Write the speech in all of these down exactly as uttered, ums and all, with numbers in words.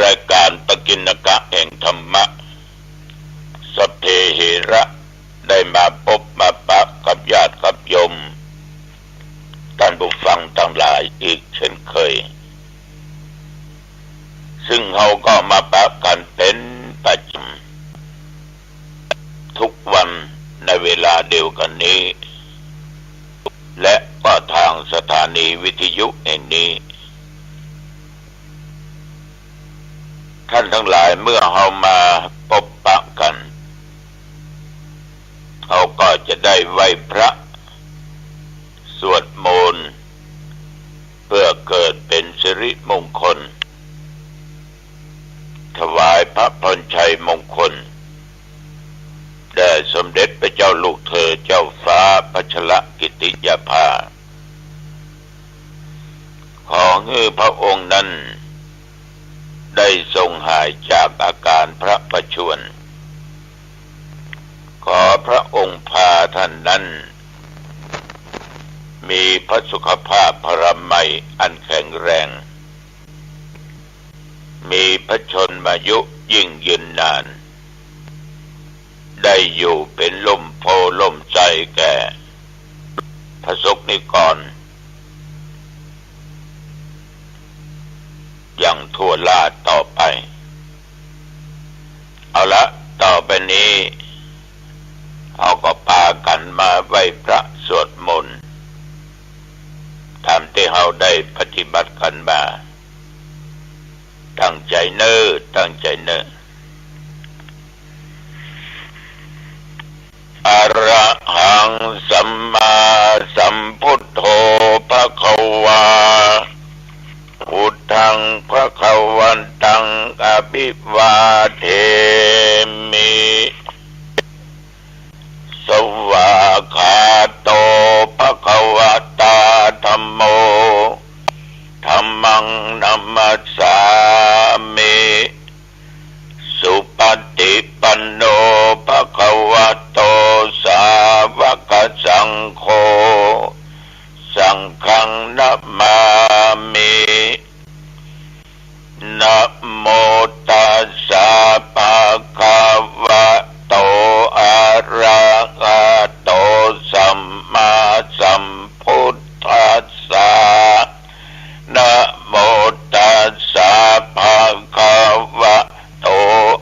รายการปกิณกะแห่งธรรมะ สัพเพเหระ ได้มาปบมาปะกับญาติกับโยม ต้านผู้ฟังตังหลายอีกเช่นเคย ซึ่งเฮาก็มาปะกั๋นเป๋นประจ๋ำ ทุกวันในเวลาเดียวกั๋นนี้ และก็ตางสถานีวิทยุแห่งนี้ ต้านตังหลายเมื่อเฮามาปบปะกั๋น เฮาก็จะได้ไหว้พระ สวดมนต์ เปื้อเกิดเป๋นสิริมงคล ถวายพระพรชัยมงคล แด่สมเด็จพระเจ้าลูกเธอเจ้าฟ้าพัชรกิติยาภา ขอหื้อพระองค์นั้น ได้ทรงหายจากอาก๋านพระประชวร ขอพระองค์พาต้านนั้น มีพระสุขภาพพลามัยอันแข็งแรง มีพระชนมายุยิ่งยืนนาน ได้อยู่เป๋นฮ่มโพธิ์ฮ่มไทรแก่พระสงฆ์นิกร อย่างทั่วหน้าต่อไป เอาละ ต่อไปนี้ เฮาก็ปากั๋นมาไหว้พระสวดมนต์ ต๋ามตี้เฮาได้ปฏิบัติกั๋นมา ตั้งใจ๋เน่อ ตั้งใจ๋เน่อ อะระหังสัมมาสัมพุทโธภะคะวา พุทธังภะคะวันตังอะภิวาเทมิ สวากขาโตภะคะวะตาธัมโม ธัมมังนะมัสสามิ สุปะฏิปันโนภะคะวะโต สาวกสังโฆ สังฆังนะมามิ นะโมตัสสะภะคะวะโต อะระหะโต สัมมาสัมพุทธัสสะ นะโมตัสสะภะคะวะโต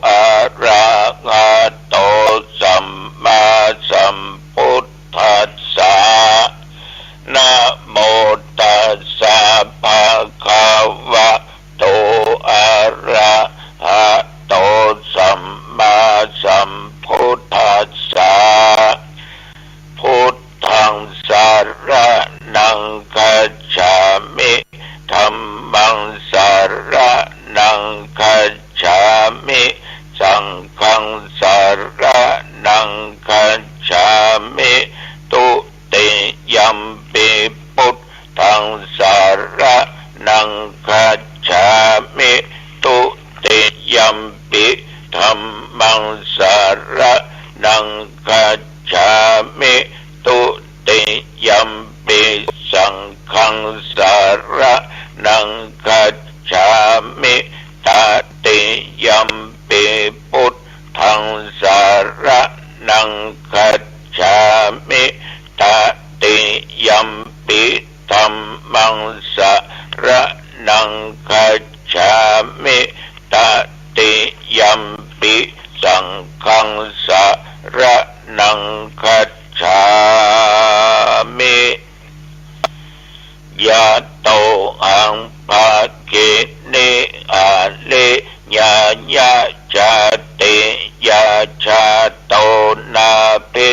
อะระหะโต สัมมาสัมพุทธัสสะ นะโมตัสสะภะคะวะโต อะระหะโต สัมมาสัมพุทธัสสะ พุทธังสะระณังคัจฉามิ ธัมมังสะระณังคัจฉามิ สังฆังสะระณังคัจฉามิ ตุติยัมปิพุทธังสะระณังคัจฉามิ ตุติยัมปิธัมมังสะระณังคัจฉามิ ตุติยัมปิสังฆังสะระณังคัจฉามิ ตติยัมปิพุทธังสะระณังคัจฉามิ ตติยัมปิธัมมังสะระณังคัจฉามิ ตติยัมปิสังฆังสะระณังคัจฉามิ ยะโตหัง ภะคินิ อะริยะ จาติยะ ชาโต นาภิ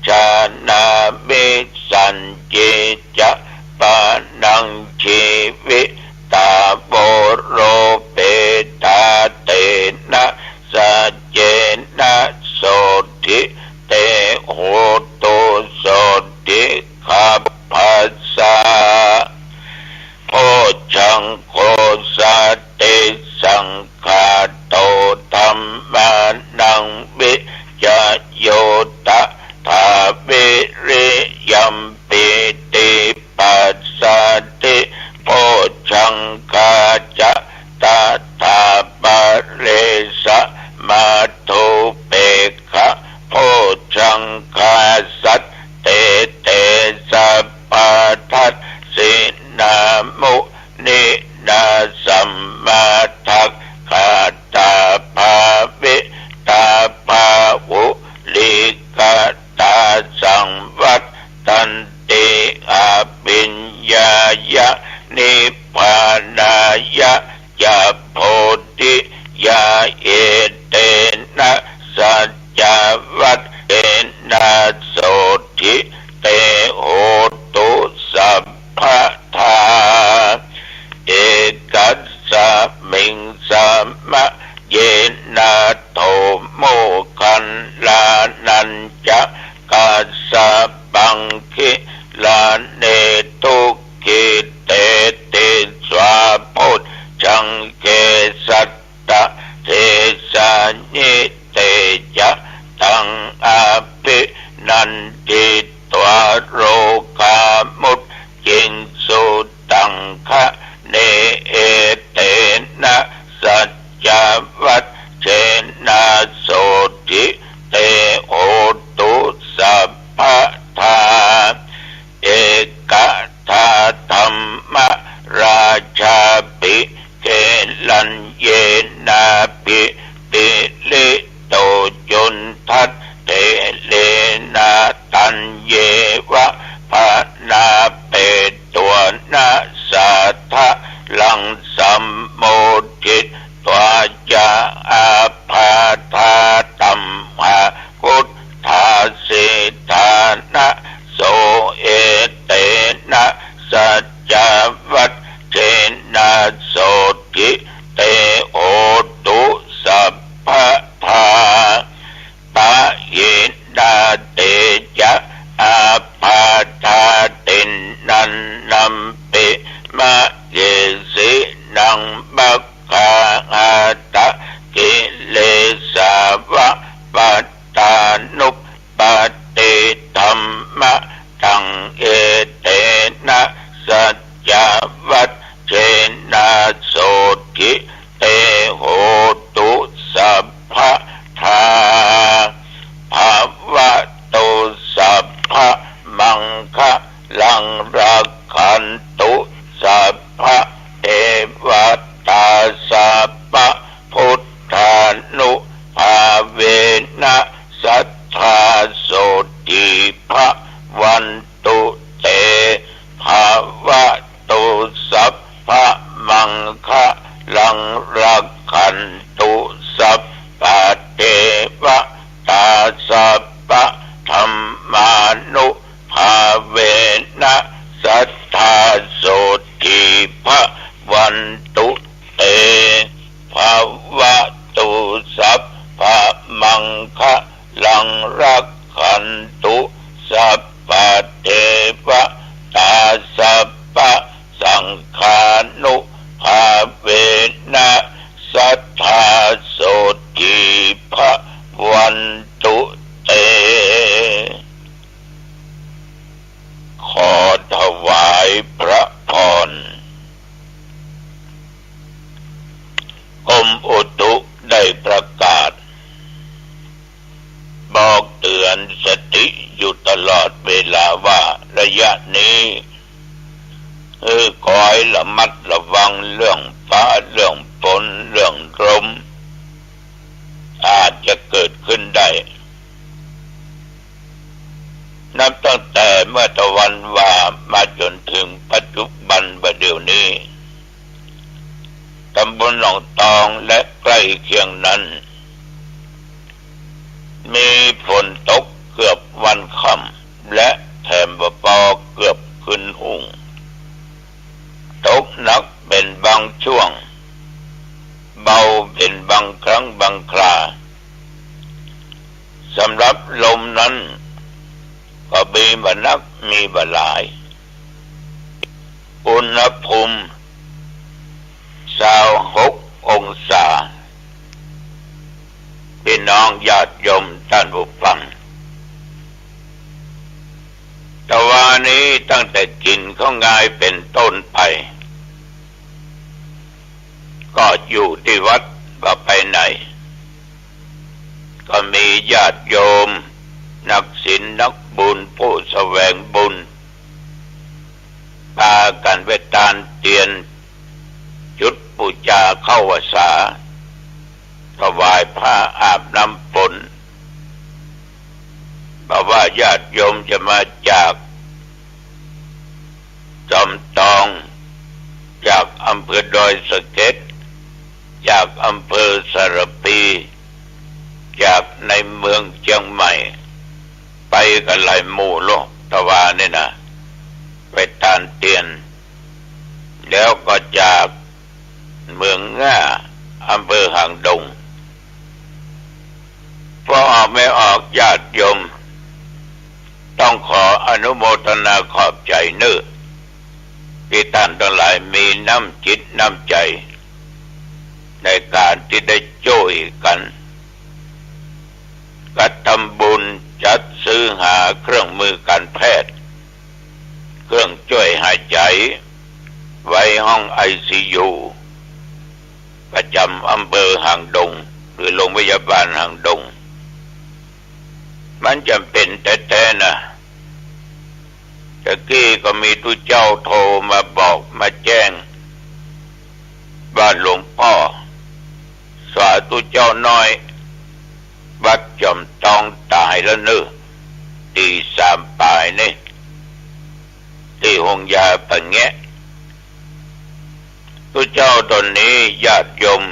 จานามิ สัญญิ จะ ปะนัง จีวิตา โว โร เปตา เตนะ สัจเจนะ โสตถิ เต โหตุ โสตถิ ขัพพะสะ โพชฌังโค สัตติสังขาโต ธั มะเยนะ โถ โมคคัลลานัญจะ กัสสปัง กิลาเน ทุกขิเต ติสสา โพชฌังเก สัตตะ เทสานิ เตจะ ตัง อะภินันทิ ตวา โรคามุจจิงสุตังคะเน เอเตนะ สัจจวัจเจนะ โสตถิ เต โหตุ สัพพะทา เอกะทา ธัมมราชาภิ เกลัญเยนะภิ ปิลิโต จุณฑัตเถ เรนะ ตัญเยวะ พนาเปตวะนะ สาทะลัง สัมโมทิตวา จะ อาพาธา ตัมหา วุฏฐา สิทธานะ โส เอเตนะ สัจจวัจเจนะ โสตถิ เต โหตุ สัพพะทา ปะหินา เตจะ อาพาธา ติณณัมปิ มะเหสี นัง มัคคาหาตะ กิเลสาวะ ปัตตานุปปาติ ธัมมะตัง เอเตนะ สัจจวัจเจนะ โสตถิ เต โหตุ สัพพะทา ภวะตุ สัพพะมังคะลัง รักขันตุ สัพพะเทวะตา สัพพะพุทธานุภาเวนะ สัทธา โสตถี ภะวันตุ เต ภวะตุ สัพพะมังคะลัง รักขันตุ สัพพะเทวะตา สัพพะธัมมานุภาเวนะ สัทธา โสตถี ภะวันตุ เต ภวตุ สัพพะมังคะลัง รักขันตุ สัพพะเทวะตา สัพพะสังฆานุภาเวนะ สัทธา โสตถี ภะวันตุ เต ขอถวายพระพร กรมอุตุได้ประกาศบอกเตือนสติอยู่ตลอดเวลาว่าระยะนี้ เออ ขอให้ระมัดระวังเรื่องฟ้า เรื่องฝน เรื่องลม อาจจะเกิดขึ้นได้ นับตั้งแต่เมื่อตะวันวามาจนถึงปัจจุบันบ่าเดี่ยวนี้ ตำบลหนองตองและใกล้เคียงนั้น มีฝนตกเกือบวันค่ำ และแถมบ่ปอเกือบคืนฮุ่ง ตกหนักเป็นบางช่วง เบาเป็นบางครั้งบางครา สำหรับลมนั้นก็มีบ่นักมีบ่หลาย อุณหภูมิซาวหกองศา พี่น้องญาติโยมท่านผู้ฟัง ตะวานี้ตั้งแต่กิ๋นข้าวงายเป็นต้นไป ก็อยู่ที่วัดว่าไปไหน ก็มีญาติโยม นักศีลนักบุญ ผู้แสวงบุญ ปากั๋นไปตานเตียน จุดปู๋จาเข้าพรรษา ถวายผ้าอาบน้ำฝน เพราะว่าญาติโยมจะมาจากจอมตอง จากอำเภอดอยสะเก็ด จากอำเภอสารภี จากในเมืองเจียงใหม่ ไปกั๋นหลายหมู่โลก ตะวานี่นะ ไปตานเตียน แล้วก็จากเมืองง่า อำเภอ ญาติโยม ต้องขออนุโมทนาขอบใจ๋เน้อ ตี้ต้านตังหลายมีน้ำจิตน้ำใจ๋ ในก๋านตี้ได้จ้วยกั๋น กัดทำบุญจัดซื้อหาเครื่องมือก๋านแพทย์ เครื่องจ้วยหายใจ๋ ไว้ห้องไอซียู ประจ๋ำอำเภอหางดง หรือโรงพยาบาลหางดง มันจ๋ำเป๋นแต๊ๆ นะ ตะกี้ก็มีตุ๊เจ้าโทรมาบอกมาแจ้ง ว่าหลวงป้อสาธุเจ้าน้อย วัดจอมตองต๋ายแล้วเน้อ ตี๋สามป๋ายนี่ ตี้โฮงยาป่าแงะ ตุ๊เจ้าต๋นนี้ญาติโยม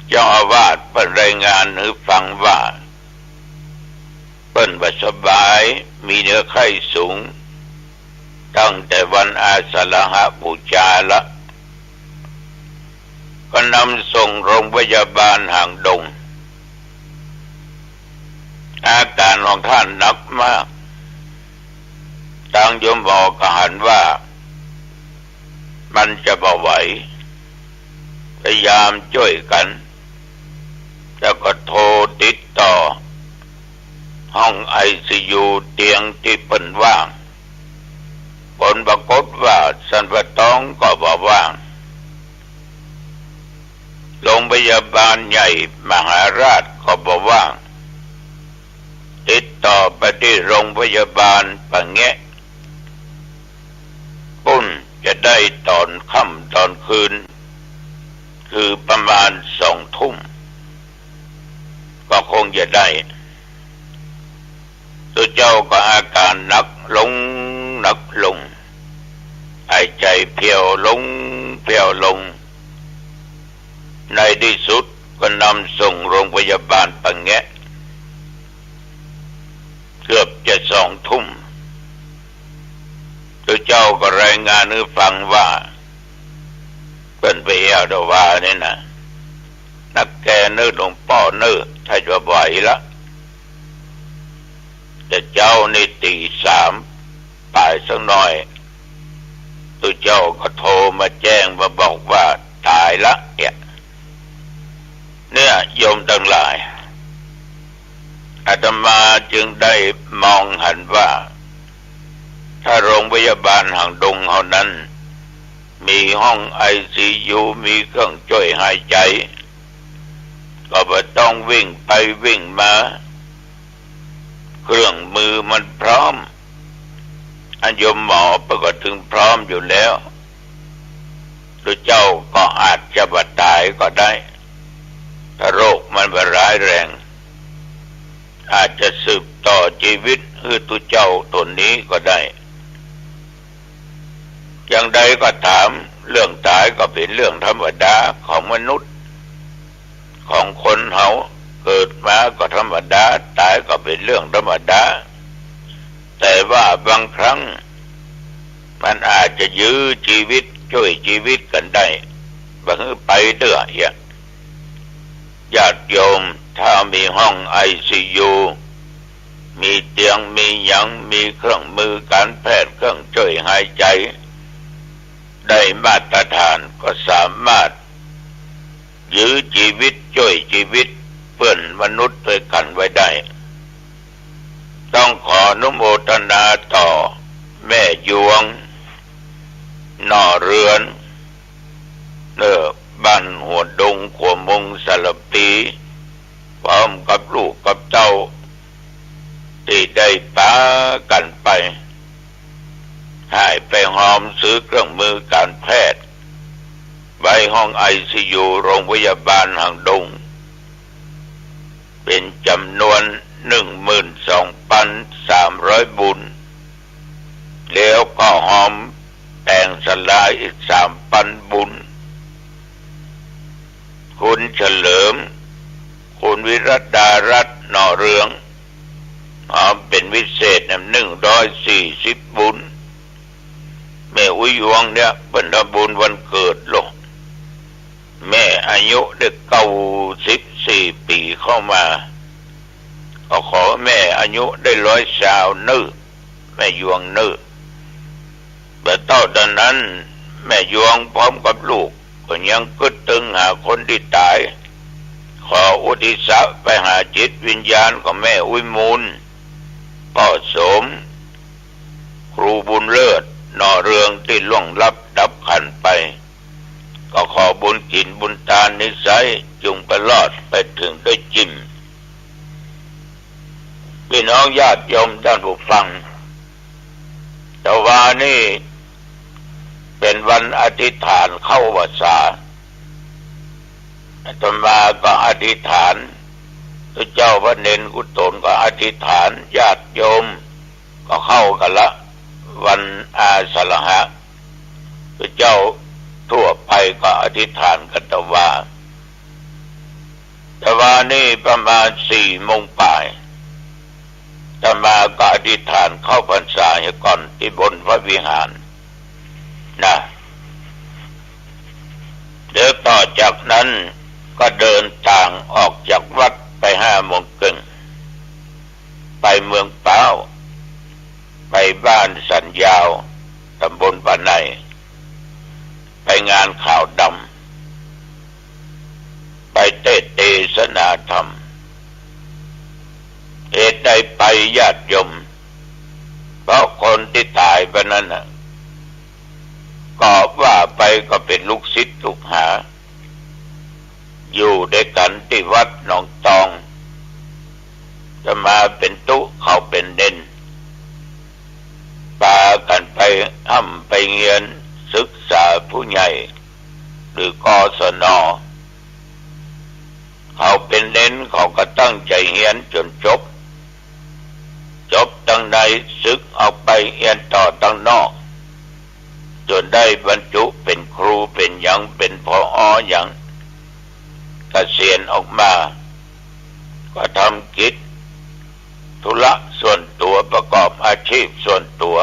เจ้าอาวาสเปิ้นรายงานหื้อฟังว่า เปิ้นบ่สบาย มีเนื้อไข้สูง ตั้งแต่วันอาสาฬหบูชาละ ก็นำส่งโรงพยาบาลหางดง อาก๋านของต้านหนักมาก ตางโยมหมอก็หันว่า มันจะบ่ไหว พยายามจ้วยกั๋น แล้วก็โทรติดต่อ ห้องไอซียู เตียงตี้เปิ้นว่าง ผลปรากฏว่าสันป่าตองก็บ่ว่าง โรงพยาบาลใหญ่มหาราชก็บ่ว่าง ติดต่อไปตี้โรงพยาบาลป่าแงะ ปุ้นจะได้ต๋อนค่ำต๋อนคืน คือประมาณสองทุ่ม ก็คงจะได้ ตุ๊เจ้าก็อาก๋านหนักลง หนักลง หายใจ๋เพลียวลง เพลียวลง ในตี้สุดก็นำส่งโรงพยาบาลป่าแงะ เกือบจะสองทุ่ม ตุ๊เจ้าก็รายงานหื้อฟังว่า เปิ้นไปแอ่วตะวานี่นะ หนักแก่เน้อหลวงป้อเน้อ ถ้าจะบ่ไหวละ แต่เจ๊านี่ตี๋สามป๋ายสักหน่อย ตุ๊เจ้าก็โทรมาแจ้งมาบอกว่าต๋ายละเนี่ย เนี่ยโยมตังหลาย อาตมาจึงได้มองหันว่า ถ้าโรงพยาบาลหางดงเฮานั้น มีห้องไอซียู มีเครื่องจ้วยหายใจ๋ ก็บ่ต้องวิ่งไปวิ่งมา เครื่องมือมันพร้อม อันโยมหมอเปิ้นก็ตึงพร้อมอยู่แล้ว ตุ๊เจ้าก็อาจจะบ่ต๋ายก็ได้ ถ้าโรคมันบ่ร้ายแรง อาจจะสืบต่อจีวิตหื้อตุ๊เจ้าต๋นนี้ก็ได้ อย่างใดก็ต๋าม เรื่องต๋ายก็เป๋นเรื่องธรรมดาของมนุษย์ ของคนเฮา เกิดมาก็ธรรมดา ต๋ายก็เป๋นเรื่องธรรมดา แต่ว่าบางครั้ง มันอาจจะยื้อจีวิต จ้วยจีวิตกั๋นได้ บ่หื้อไปเตื้อเหีย ญาติโยม ถ้ามีห้องไอซียู มีเตียง มีหยัง มีเครื่องมือก๋านแพทย์ เครื่องจ้วยหายใจ๋ ได้มาตรฐาน ก็สามารถยื้อจีวิต จ้วยจีวิตเปื้อนมนุษย์ตวยกั๋นไว้ได้ ต้องขออนุโมทนาต่อแม่ยวง หน่อเรือน เน่อ บ้านหัวดง ขัวเมืองสารภี พร้อมกับลูกกับเต้า ตี้ได้ปากั๋นไป หายไปฮอมซื้อเครื่องมือก๋านแพทย์ ไว้ห้องไอซียู โรงพยาบาลหางดง เป๋นจ๋ำนวนหนึ่งหมื่นสองปันสามร้อยบุญ แล้วก็ฮอมแป๋งศาลาอีกสามปันบุญ คุณเฉลิม คุณวิรัตดารัตน์ หน่อเรือง ฮอมเป๋นพิเศษนำหนึ่งร้อยสี่สิบบุญ แม่อุ๊ยวงเนี่ยเปิ้นทำบุญวันเกิดโลก แม่อายุได้เก้าสิบสี่ปี๋เข้ามา ก็ขอแม่อายุได้ร้อยซาวเน่อ แม่ยวงเน่อ บ่าเต้าเต้านั้น แม่ยวงพร้อมกับลูกก็ยังกึ๊ดตึงหาคนตี้ต๋าย ขออุทิศไปหาจิตวิญญาณของแม่อุ๊ยมูล ป้อโสม ครูบุญเลิศ หน่อเรืองตี้ล่วงลับดับขันธ์ไป ก็ขอบุญศีลบุญตานนี้ไซร้จุ่งประลอดไปเถิงด้วยจิ่ม ปี้น้องญาติโยมต้านผู้ฟัง ตะวานี้เป๋นวันอธิษฐานเข้าพรรษา อาตมาก็อธิษฐาน พระเจ้าพระเณรกุศลก็อธิษฐาน ญาติโยมก็เข้ากั๋นละ วันอาสาฬหะ พระเจ้าทั่วไปก็อธิษฐานกั๋นตะวา ตะวานี้ประมาณสี่โมงป๋าย อาตมาก็อธิษฐานเข้าพรรษาเหียก่อนตี้บนพระวิหารนะ เดี๋ยวต่อจากนั้นก็เดินตางออกจากวัดไปห้าโมงเกิ่ง ไปเมืองพร้าว ไปบ้านสันยาว ต๋ำบลป่าใน ไปงานขาวดำ ไปเตสน์เตสนาธรรม เหตุใดไปญาติโยม เพราะคนตี้ต๋ายไปนั้นน่ะ ก็ว่าไปก็เป๋นลูกศิษย์ลูกหา อยู่ด้วยกั๋นตี้วัดหนองตอง อาตมาเป๋นตุ๊ เขาเป๋นเณร ปากั๋นไปฮ่ำไปเฮียนศึกษาผู้ใหญ่ หรือ กศน. เขาเป๋นเณร เขาก็ตั้งใจ๋เฮียนจ๋นจบ จบตางใน สึกออกไปเฮียนต่อตางนอก จ๋นได้บรรจุเป๋นครู เป๋นหยัง เป๋น ผอ หยัง เกษียณออกมา ก็ทำกิจธุระส่วนตั๋ว ประกอบอาชีพส่วนตั๋ว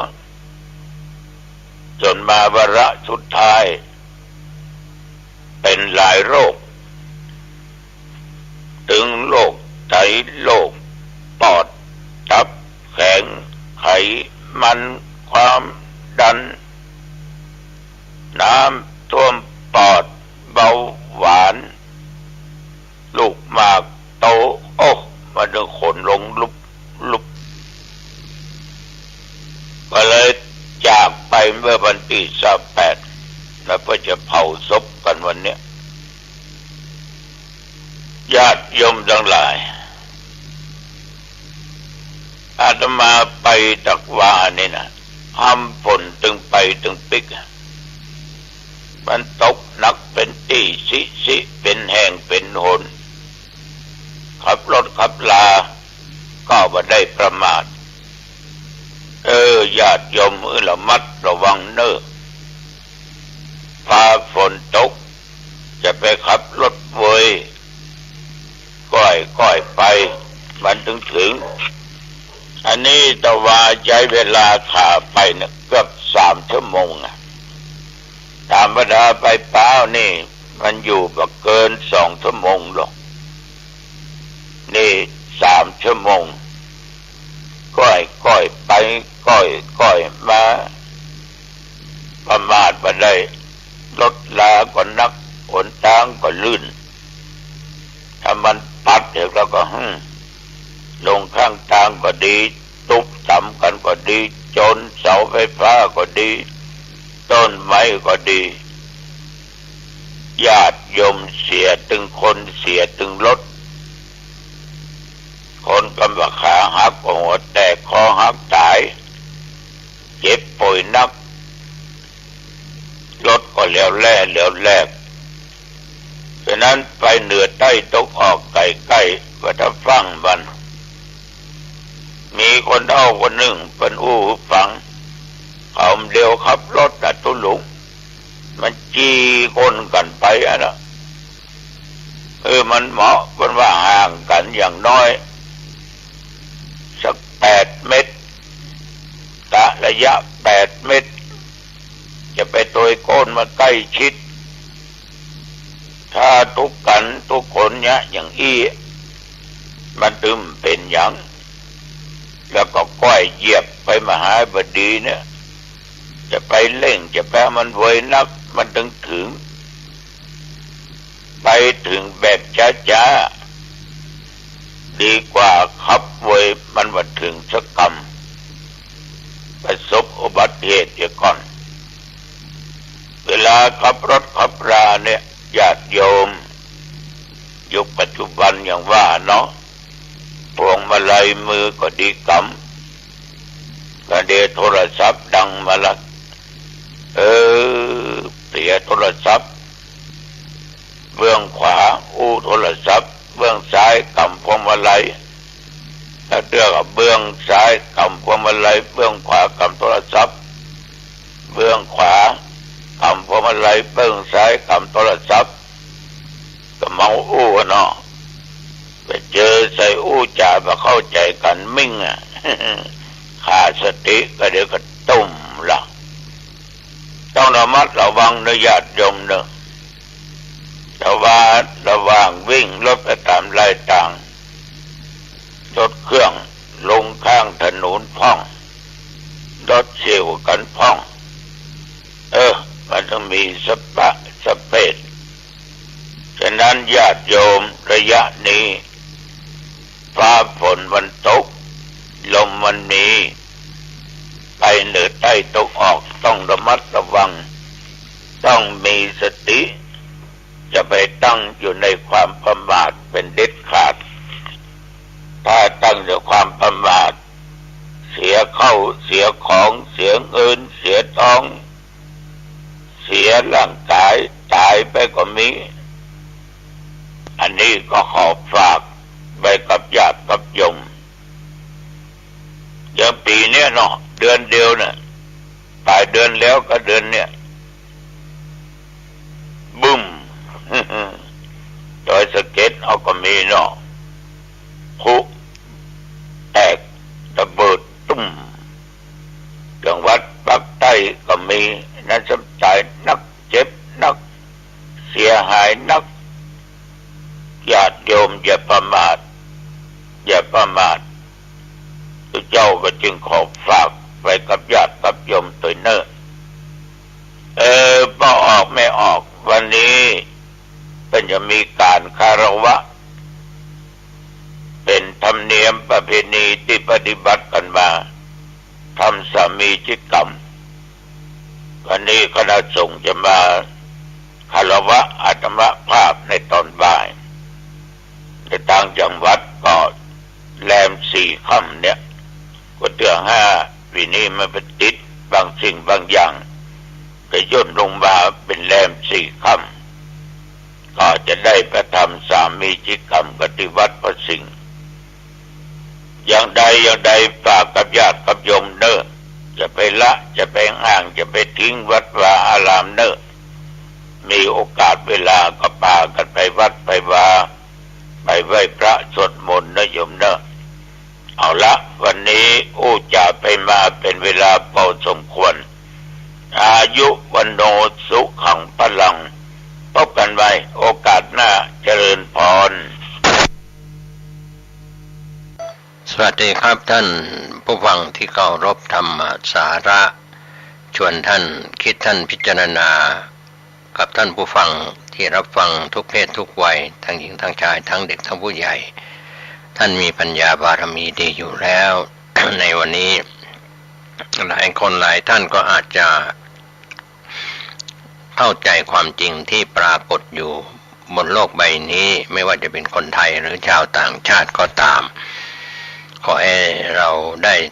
จ๋นมาวาระสุดท้าย เป๋นหลายโรค ตึงโรคไต โรคปอด ตับแข็ง ไขมัน ความดัน น้ำท่วมปอด เบาหวาน ลูกหมากโต โอ้ มาเถิงขนลงลุบลุบ ก็เลยจากไปเมื่อวันตี้ซาวแปด แล้วก็จะเผาศพกั๋นวันเนี้ย ญาติโยมตังหลาย อาตมาไปตะวานี้นะ ฮ่ำฝนตึงไปตึงปิ๊กอะ มันตกหนักเป๋นตี้ซิซิ เป๋นแห่งเป๋นหน ขับรถขับลาก็บ่ได้ประมาท เออ ญาติโยม เออ ระมัดระวังเน่อ ฟ้าฝนตก จะไปขับรถเวย ก้อยก้อยไป มันเถิงเถิง อันนี้ตะวาใจ๊เวลาขาไปเนี่ยเกือบสามชั่วโมงอะ ธรรมดาไปพร้าวนี่มันอยู่บ่เกินสองชั่วโมงหรอก นี่สามชั่วโมง ก้อยก้อยไป ก้อยก้อยมา ประมาทบ่ได้ รถลาก็นัก หนตางก็ลื่น ถ้ามันปัดเดี๋ยวก็ ก็ หึ่ม ลงข้างตางก็ดี ตุ๊บต๋ำกั๋นก็ดี จนเสาไฟฟ้าก็ดี ต้นไม้ก็ดี ญาติโยมเสียตึงคน เสียตึงรถ คนก็บ่าขาหัก หัวแตก คอหักต๋าย เจ็บป่วยหนัก รถก็เหลวแหลก เหลวแหลก ฉะนั้นไปเหนือใต้ตะวันออกใก้ๆ ว่าถ้าฟั่งมัน มีคนเฒ่าคนนึ่งเปิ้นอู้หื้อฟัง เขาเดียวขับรถน่ะตุ๊ลุง มันจี่ก้นกั๋นไปอะนะ เออ มันเหมาะ เปิ้นว่าห่างกั๋นอย่างน้อยสักแปดเมตร กะระยะแปดเมตร จะไปโตยก้นมาใก้ชิด ถ้าตุ๊กกั๋นตุ๊กคนเนี้ยอย่างอี้ มันตึงเป๋นหยัง แล้วก็ก้อยเหยียบไปมหาบดีเนี่ย จะไปเร่ง จะไปหื้อมันไวนัก มันตึงเถิง ไปเถิงแบบจ๊าๆ ดีกว่าขับไว มันบ่เถิงสักกำ ประสบอุบัติเหตุเสียก่อน เวลาขับรถขับราเนี่ย ญาติโยม ยุคปัจจุบันอย่างว่าเนาะ พวงมาลัยมือก็ดีกำ กะเดโทรศัพท์ดังมาละ เออ เสียโทรศัพท์ เบื้องขวาอู้โทรศัพท์ เบื้องซ้ายกำพวงมาลัย แล้วเตื้อก็เบื้องซ้ายกำพวงมาลัย เบื้องขวากำโทรศัพท์ เบื้องขวากำพวงมาลัย เบื้องซ้ายกำโทรศัพท์ ก็เมาอู้เนาะ ไปเจิใส่อู้จ๋าบ่เข้าใจ๋กั๋นมิ่งอะ ขาดสติก็เดี๋ยวก็ตุ้มละ ต้องระมัดระวังเนาะญาติโยมเนาะ แต่ว่าระหว่างวิ่งรถไปต๋ามลายต๋าง รถเครื่องลงข้างถนนพ่อง รถเฉี่ยวกั๋นพ่อง เออ มันต้องมีสปะสเปด ฉะนั้นญาติโยม ระยะนี้ ฟ้าฝนมันตก ลมมันมี ไปเหนือใต้ตะวันออก ต้องระมัดระวัง ต้องมีสติ จะไปตั้งอยู่ในความประมาทเป๋นเด็ดขาด ถ้าตั้งอยู่ความประมาท เสียข้าวเสียของ เสียเงินเสียทอง เสียร่างก๋าย ต๋ายไปก็มี อันนี้ก็ขอฝากไว้กับญาติกับโยม อย่างปี๋เนี้ยเนาะ เดือนเดียวเนี่ย ป๋ายเดือนแล้วก็เดือนเนี้ย บึ้ม ดอยสะเก็ดเอาก็มีเนาะ ผุแตกระเบิดตุ้ม จังหวัดปากใต้ก็มี นั้นซ้ำต๋ายนัก เจ็บนัก เสียหายนัก ญาติโยมอย่าประมาท อย่าประมาท พระเจ้าก็จึงขอฝากไว้กับญาติกับโยมตวยเน่อ เออ ป้อออกแม่ออก วันนี้เปิ้นจะมีก๋านคารวะ เป๋นธรรมเนียมประเพณีตี้ปฏิบัติกั๋นมา ธรรมสามีจิกรรม วันนี้คณะสงฆ์จะมาคารวะอาตมาภาพในต๋อนบ่าย ในต่างจังหวัดก็แรมสี่ค่ำเนี่ย ก็เตื้อว่าปี๋นี้มันไปติดบางสิ่งบางอย่าง ก็ย่นลงมาเป๋นแรมสี่ค่ำ ก็จะได้ประธรรมสามีจิกรรมกั๋นตี้วัดพระสิงห์ อย่างใดอย่างใดฝากกับญาติกับโยมเน่อ จะไปละ จะไปอ้าง จะไปทิ้งวัดวาอารามเน่อ มีโอกาสเวลาก็ปากั๋นไปวัดไปวา ไปไหว้พระสวดมนต์เน่อโยมเน่อ เอาละ วันนี้อู้จ๋าไปมาเป๋นเวลาพอสมควร อายุวัณโณสุขังพลัง พบกั๋นใหม่โอกาสหน้า เจริญพร สวัสดีครับท่านผู้ฟังที่เคารพ ธรรมสาระชวนท่านคิดท่านพิจารณา กับท่านผู้ฟังที่รับฟังทุกเพศทุกวัย ทั้งหญิงทั้งชาย ทั้งเด็กทั้งผู้ใหญ่ ท่านมีปัญญาบารมีดีอยู่แล้ว ในวันนี้หลายคนหลายท่านก็อาจจะเข้าใจความจริงที่ปรากฏอยู่บนโลกใบนี้ ไม่ว่าจะเป็นคนไทยหรือชาวต่างชาติก็ตาม ขอให้เราได้ส